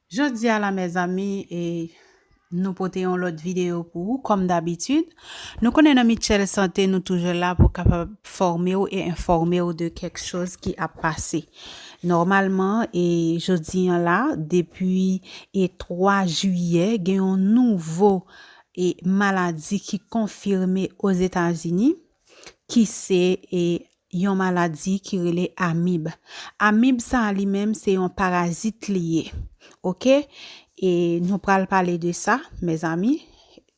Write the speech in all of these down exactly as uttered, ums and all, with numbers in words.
Jodi a la, mezanmi, e nou pote yon lòt videyo pou ou, kòm dabitid. Nou konnen nan Mitchell Santé, nou toujou la pou kapab fòme w e enfòme w de kèk choz ki ap pase. Nòmalman, e jodi an la, depi e twa jiyè, gen yon nouvo e maladi ki konfime Ozetazini, ki se e yon maladi ki rele amib. Amib sa a li menm se yon parazit li ye. Oke? E nou pral pale de sa, mezanmi.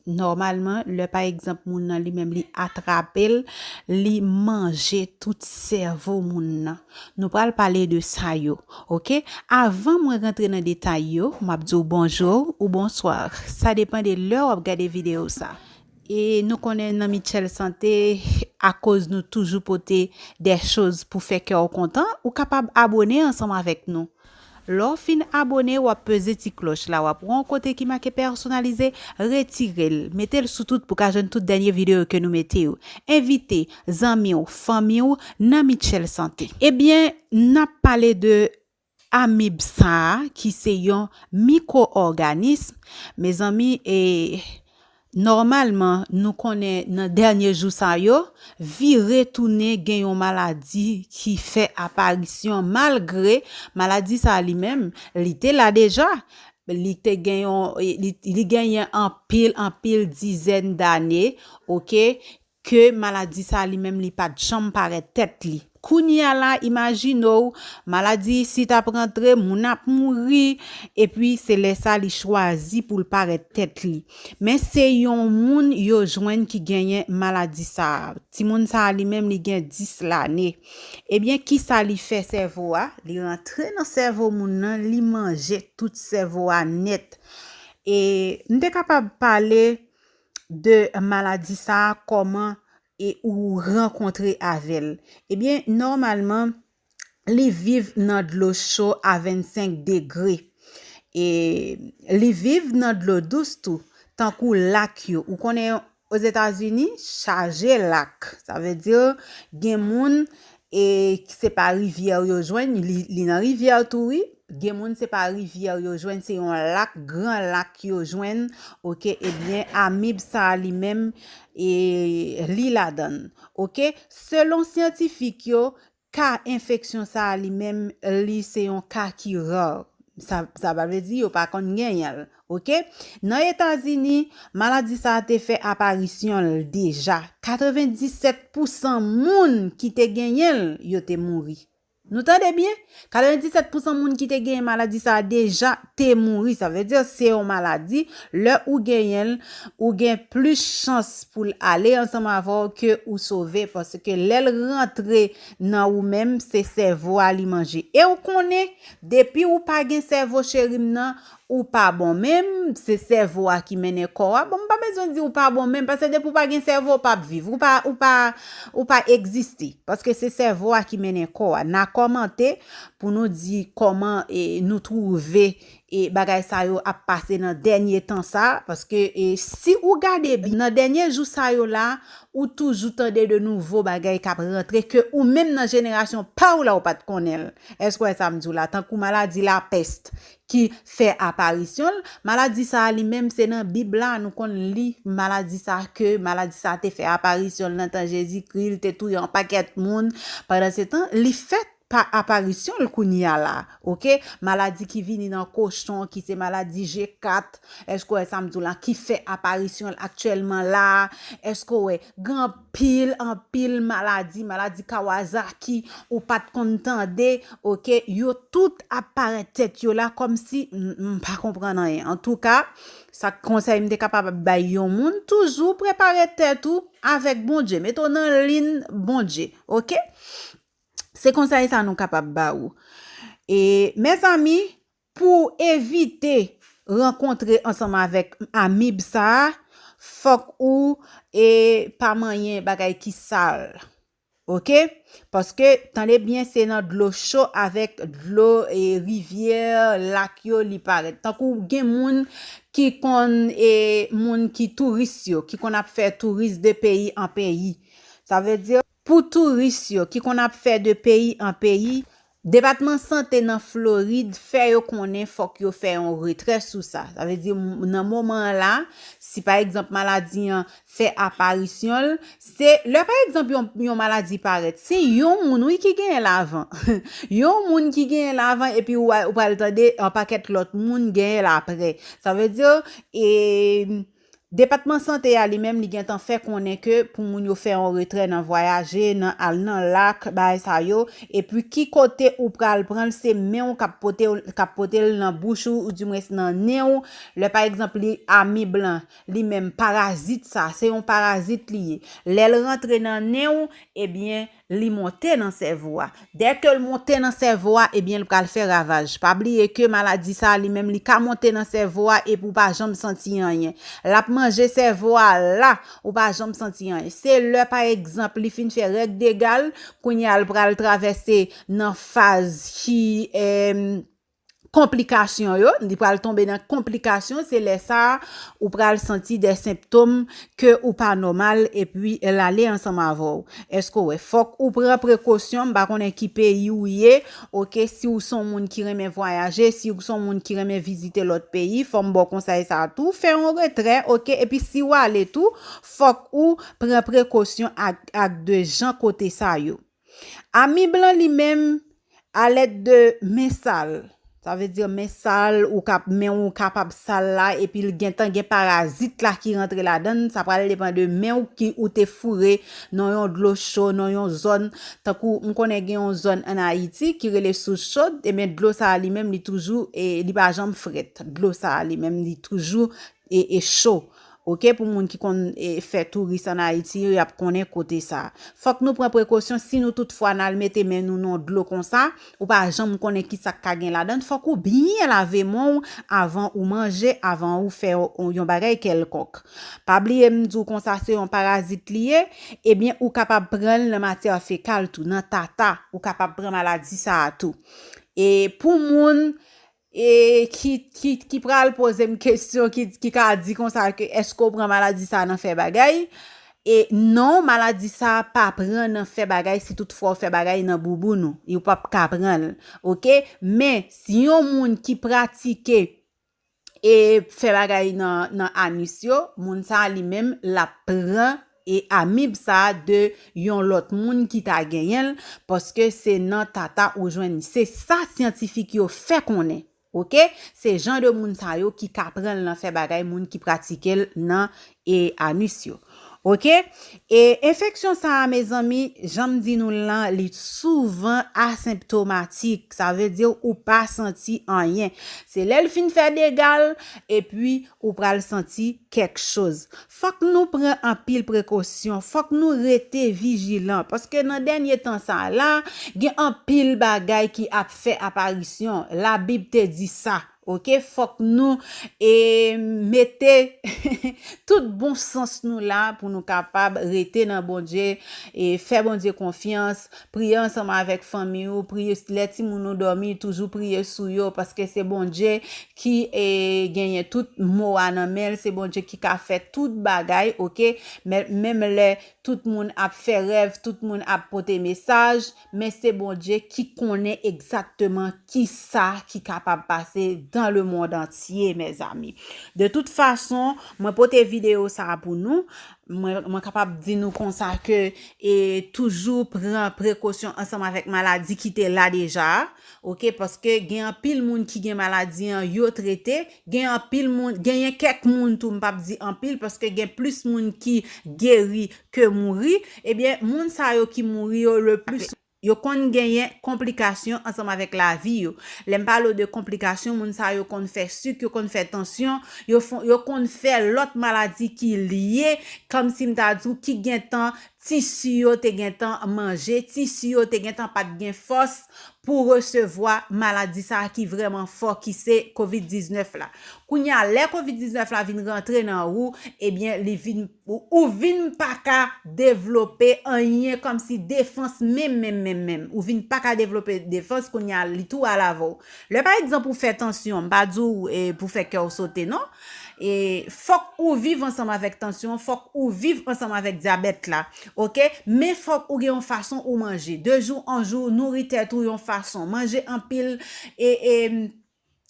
Nòmalman, lè pa egzanp moun nan li menm li atrape l, li manje tout sèvo moun nan. Nou pral pale de sa yo, oke? Avan mwen rantre nan detay yo, m ap di w bonjou ou bonswa. Sa depann de lè w ap gade videyo sa. E nou konnen nan Mitchell Santé, akoz nou toujou pote de choz pou fè kè w kontan, ou kapab abone ansanm avèk nou. Lè w fin abone, w ap peze ti klòch la, w ap wè yon kote ki make pèsonalize, retire l, mete l sou tout pou ka jwenn tout dènye videyo ke nou mete yo. Envite zanmi w, fanmi w nan Mitchell Santé. Ebyen, n ap pale de amib sa a, ki se yon mikwo-òganis. Mezanmi, e nòmalman, nou konnen nan dènye jou sa yo, vire tounen gen yon maladi ki fè aparisyon, malgre maladi sa a li menm, li te la deja. Li te gen yon, li, li genyen anpil, anpil dizèn dane, oke, ke maladi sa a li menm li pa t janm parèt tèt li. Kounye a la, imajine w, maladi isit ap rantre, moun ap mouri, epi se lè sa li chwazi pou l parèt tèt li. Men se yon moun yo jwenn ki genyen maladi sa a. Timoun sa a li menm li gen dis lane. Ebyen, kisa li fè sèvo a? Li rantre nan sèvo moun nan, li manje tout sèvo a nèt. E m te kapab pale de maladi sa a, kòman e ou rankontre avè l. Ebyen, nòmalman, li viv nan dlo cho a vennsenk degre. E li viv nan dlo dous tou, tankou lak yo. Ou konnen Ozetazini chaje lak. Sa vle di, gen moun, e se pa rivyè yo jwenn, li, li nan rivyè tou, wi. Gen moun, se pa rivyè yo jwenn, se yon lak, gran lak yo jwenn. Oke, ebyen, amib sa a li menm, e li ladan l. Oke, selon syantifik yo, ka enfeksyon sa a li menm, li se yon ka ki ra. Sa, sa pa vle di yo pa konn genyen l, oke? Nan Etazini, maladi sa a te fè aparisyon l deja. Katrevendisèt pousan moun ki te genyen l, yo te mouri. Nou tande byen? Katrevendisèt pousan moun ki te genyen maladi sa a deja te mouri. Sa vle di se yon maladi, lè ou genyen l, ou gen plis chans pou l ale ansanm avè w ke ou sove, paske lè l rantre nan ou menm, se sèvo a li manje. E ou konnen, depi ou pa gen sèvo cheri m nan, ou pa bon menm, se sèvo a ki mennen kò a. Bon, m pa bezwen di ou pa bon menm, paske depi ou pa gen sèvo, ou p ap viv, ou pa, ou pa, ou pa egziste. Paske se sèvo a ki mennen kò a. N a kòmante pou nou di kòman, e, nou twouve, e, bagay sa yo ap pase nan dènye tan sa. Paske, e, si ou gade byen, nan dènye jou sa yo la, ou toujou tande de nouvo bagay k ap rantre ke ou menm nan jenerasyon pa w la ou pa t konnen l. Èske w wè sa m di w la? Tankou maladi lapès ki fè aparisyon l. Maladi sa a li menm se nan Bib la nou konn li maladi sa a ke maladi sa a te fè aparisyon l nan tan Jezikri, li te touye yon pakèt moun. Pandan se tan, li fè pa aparisyon l kounye a la, oke? Maladi ki vini nan kochon, ki se maladi G kat, èske w wè sa m di w la, ki fè aparisyon l aktyèlman la, èske w wè, gen anpil, anpil maladi, maladi Kawasaki, ou pa t konn tande, oke? Yo tout ap parèt tèt yo la, kòmsi, m, m pa konprann anyen. Antouka, sa konsèy m te kapab bay yon moun, toujou prepare tèt ou avèk Bondye, mete w nan liy Bondye, oke? Se konsèy sa nou kapab ba ou. E, mezanmi, pou w evite rankontre ansanm avèk amib sa a, fòk ou, e, pa manyen bagay ki sal. Oke? Paske, tande byen, se nan dlo cho avèk dlo, e, rivyè, lak yo, li parèt. Tankou gen moun ki konn, e, moun ki touris yo, ki konn ap fè touris de peyi an peyi. Sa vle di, pou touris yo ki konn ap fè de peyi an peyi, Depatman Sante nan Florid fè yo konnen fòk yo fè yon retrè sou sa. Sa vle di, m- nan moman an la, si pa egzanp maladi an fè aparisyon l, se lè pa egzanp yon, yon maladi parèt, se yon moun wi ki genyen l avan. Yon moun ki genyen l avan, epi ou, ou pral tande yon pakèt lòt moun genyen l apre. Sa vle di, e, Depatman Sante a li menm, li gentan fè konnen ke pou moun yo fè yon retrè nan vwayaje, nan al nan lak, bagay sa yo, epi ki kote ou pral pran l, se men w k ap pote, k ap pote l nan bouch ou, oudimwens nan nen w. Lè pa egzanp, li amib lan, li menm parazit sa, se yon parazit li ye. Lè l rantre nan nen w, ebyen, li monte nan sèvo a. Dèke l monte nan sèvo a, ebyen, l pral fè ravaj. Pa bliye ke maladi sa a li menm, li ka monte nan sèvo a epi w pa janm santi anyen. L ap manje sèvo a la, ou pa janm santi anyen. Se lè, pa egzanp, li fin fè règ dega l, kounye a l pral travèse nan faz ki, eh, konplikasyon yo, li pral tonbe nan konplikasyon, se lè sa a ou pral santi de senptòm ke ou pa nòmal epi l ale ansanm avè w. Èske w wè? Fòk ou pran prekosyon, m pa konnen ki peyi ou ye, oke, si w se yon moun ki renmen vwayaje, si w se yon moun ki renmen vizite lòt peyi, fò m ba w konsèy sa a tou, fè yon retrè, oke, epi si w ale tou, fòk ou pran prekosyon ak, ak de jan kote sa yo. Amib lan li menm, alèd de men sal. Sa vle di men sal, ou kap, men ou kapab sal la, epi l gentan gen parazit la ki rantre ladan l. Sa pral depann de men ou ki ou te foure nan yon dlo cho, nan yon zòn. Tankou m konnen gen yon zòn ann Ayiti ki rele Sous Chod, ebyen dlo sa a li menm li toujou, e, li pa janm frèt. Dlo sa a li menm li toujou e, e cho. Oke, pou moun ki konn, e, fè touris ann Ayiti yo, y ap konnen kote sa. Fòk nou pran prekosyon si nou tout fwa n al mete men nou nan dlo konsa, ou pa janm konnen ki sa k ka gen ladan l. Fòk ou byen lave men w avan ou manje, avan ou fè yon, yon bagay kèlkonk. Pa bliye m di w konsa se yon parazit li ye, ebyen ou kapab pran l nan matyè fekal tou, nan tata, ou kapab pran maladi sa a tou. E pou moun e ki, ki, ki pral poze m kesyon, ki, ki ka di konsa ke èske w pran maladi sa a nan fè bagay? E non, maladi sa a pa pran nan fè bagay si toutfwa w fè bagay nan bouboun ou. Ou p ap ka pran l, oke? Men, si yon moun ki pratike e fè bagay nan, nan anis yo, moun sa a li menm, l ap pran e amib sa a de yon lòt moun ki ta genyen l, paske se nan tata ou jwenn li. Se sa syantifik yo fè konnen. Oke? Se jan de moun sa yo ki ka pran l nan fè bagay moun ki pratike l nan e anis yo. Oke? E enfeksyon sa a, mezanmi, jan m di nou l lan, li souvan asenptomatik. Sa vle di ou pa santi anyen. Se lè l fin fè dega l, epi ou pral santi kèk choz. Fòk nou pran anpil prekosyon, fòk nou rete vijilan, paske nan dènye tan sa a la, gen anpil bagay ki ap fè aparisyon. Labib te di sa, oke? Fòk nou, e, mete tout bon sans nou la pou nou kapab rete nan Bondye, e fè Bondye konfyans, priye ansanm avèk fanmi ou, priye lè timoun ou dòmi, toujou priye sou yo, paske se Bondye ki, e, genyen tout mo a nan men l, se Bondye ki ka fè tout bagay, oke? Men, menm lè tout moun ap fè rèv, tout moun ap pote mesaj, men se Bondye ki konnen egzakteman kisa ki kapab pase dans le monde entier, mes amis. De toute façon, mwen pote videyo sa a pou nou. Mwen, mwen kapab di nou konsa ke, e, toujou pran prekosyon ansanm avèk maladi ki te la deja a, oke? Paske gen anpil moun ki gen maladi an, yo trete, gen anpil moun, genyen kèk moun tou, m p ap di anpil, paske gen plis moun ki geri ke mouri. Ebyen, moun sa yo ki mouri yo, le plis, yo konn genyen konplikasyon ansanm avèk lavi yo. Lè m pale w de konplikasyon, moun sa yo konn fè sik, yo konn fè tansyon, yo fon, yo konn fè lòt maladi ki lye, kòmsi m ta di w ki gentan tisi yo te gentan manje, tisi yo te gentan pa t gen fòs pou resevwa maladi sa a ki vrèman fò, ki se kovid diznèf la. Kounye a, lè kovid diznèf la vin rantre nan ou, ebyen, li vin, ou, ou vin pa ka devlope anyen kòmsi defans menm, menm, menm, menm. Ou vin pa ka devlope defans, kounye a, li tou al avè w. Lè, pa egzanp, ou fè tansyon, m pa di w, e, pou fè kè w sote, non. E fòk ou viv ansanm avèk tansyon, fòk ou viv ansanm avèk dyabèt la, oke? Men fòk ou gen yon fason ou manje. De jou an jou, nouri tèt ou yon fason. Manje anpil e, e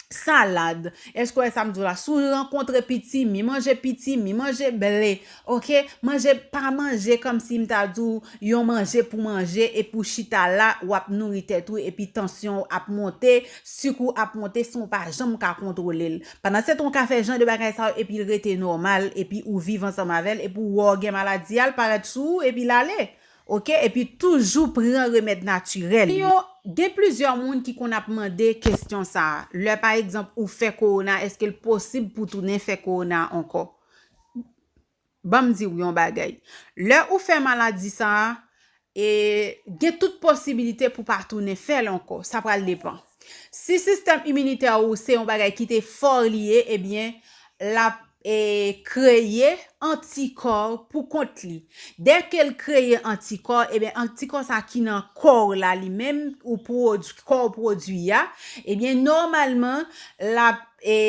salad. Èske w wè sa m di w la? Si w rankontre pitimi, manje pitimi, manje ble, oke? Manje, pa manje kòmsi m ta di w yon manje pou manje epi w chita la, w ap nouri tèt ou epi tansyon w ap monte, sik ou ap monte san w pa janm ka kontwole l. Pandan se tan w ka fè jan de bagay sa yo epi l rete nòmal, epi ou viv ansanm avè l, epi w wè w gen maladi a, l parèt sou ou epi l ale. Oke? Epi toujou pran remèd natirèl yo. Gen plizyè moun ki konn ap mande kesyon sa a. Lè pa egzanp ou fè kowona, èske l posib pou tounen fè kowona ankò? Ban m di w yon bagay. Lè ou fè maladi sa a, e gen tout posibilite pou pa tounen fè l ankò. Sa pral depann. Si sistèm iminitè ou se yon bagay ki te fò li ye, ebyen, l ap e, kreye antikò pou kont li. Dèke l kreye antikò, ebyen, antikò sa ki nan kò w la li menm, ou pwodui, kò w pwodui a, ebyen, nòmalman, l ap, e,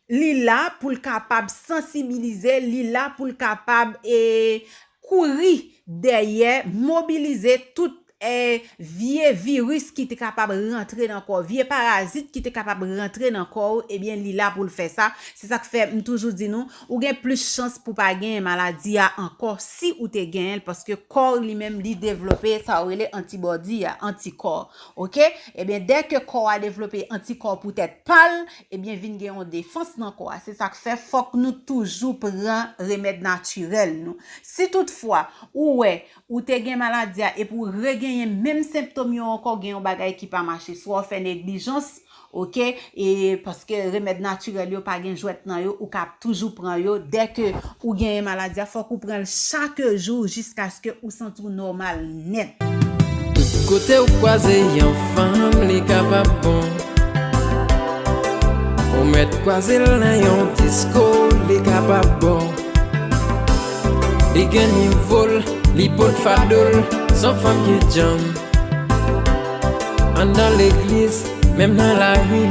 li la pou l kapab sansibilize, li la pou l kapab, e, kouri dèyè, mobilize tout, e, vye viris ki te kapab rantre nan kò w, vye parazit ki te kapab rantre nan kò w, ebyen, li la pou l fè sa. Se sa k fè m toujou di nou, ou gen plis chans pou pa genyen maladi a ankò si ou te genyen l, paske kò w li menm, li devlope sa yo rele antibody a, antikò. Oke? Ebyen, dèke kò a devlope antikò pou tèt pa l, ebyen, vin gen yon defans nan kò a. Se sa k fè fòk nou toujou pran remèd natirèl nou. Si toutfwa, ou wè, ou te gen maladi a, epi w regenyen menm senptòm yo ankò, gen yon bagay ki pa mache. Swa w fè neglijans, oke, e paske remèd natirèl yo pa gen jwèt nan yo, ou ka toujou pran yo. Dèke ou genyen maladi a, fòk ou pran l chak jou jiskaske ou santi w nòmal nèt. Tout kote w kwaze yon fanm, li kapab bon. Ou mèt kwaze l nan yon disko, li kapab bon. Li gen nivo l, li pot fado l, s on fanm ki djanm. Anndan legliz, menm nan lari,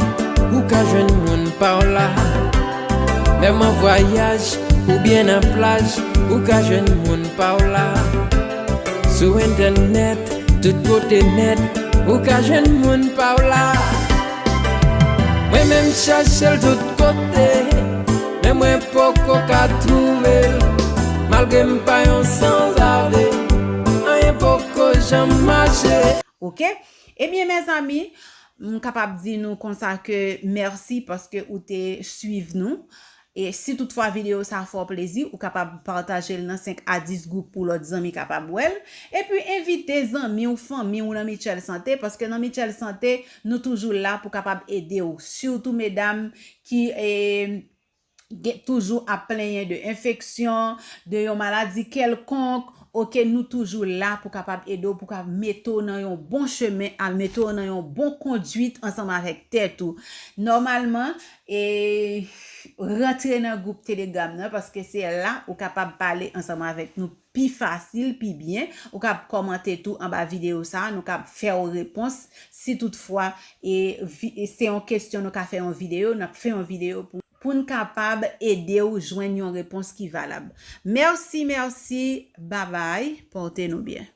ou ka jwenn moun pa w la. Menm an vwayaj, oubyen nan plaj, ou ka jwenn moun pa w la. Sou entènèt, tout kote nèt, ou ka jwenn moun pa w la. Mwen menm chache l tout kote, men mwen poko ka twouve l. Malgre m pa yon sanzave, anyen poko janm mache. Oke? Ebyen, mezanmi, m kapab di nou konsa ke mèsi paske ou te swiv nou. E si toutfwa videyo sa fè w plezi, ou kapab pataje l nan senk a dis gwoup pou lòt zanmi kapab wè l. Epi envite zanmi w, fanmi w nan Michel Santé, paske nan Michel Santé, nou toujou la pou kapab ede w. Sitou medam ki, e, gen, toujou ap plenyen de enfeksyon, de yon maladi kèlkonk, oke, nou toujou la pou kapab ede w, pou kapab mete w nan yon bon chemen, a mete w nan yon bon kondwit ansanm avèk tèt ou. Nòmalman, e, rantre nan gwoup Telegram nan, paske se la ou kapab pale ansanm avèk nou pi fasil, pi byen. Ou kab kòmante tou anba videyo sa a, nou kab fè w repons si toutfwa e vi-, e se yon kesyon nou ka fè yon videyo, n ap fè yon videyo pou, pou n kapab ede w jwenn yon repons ki valab. Mèsi, mèsi, babay, pòte nou byen.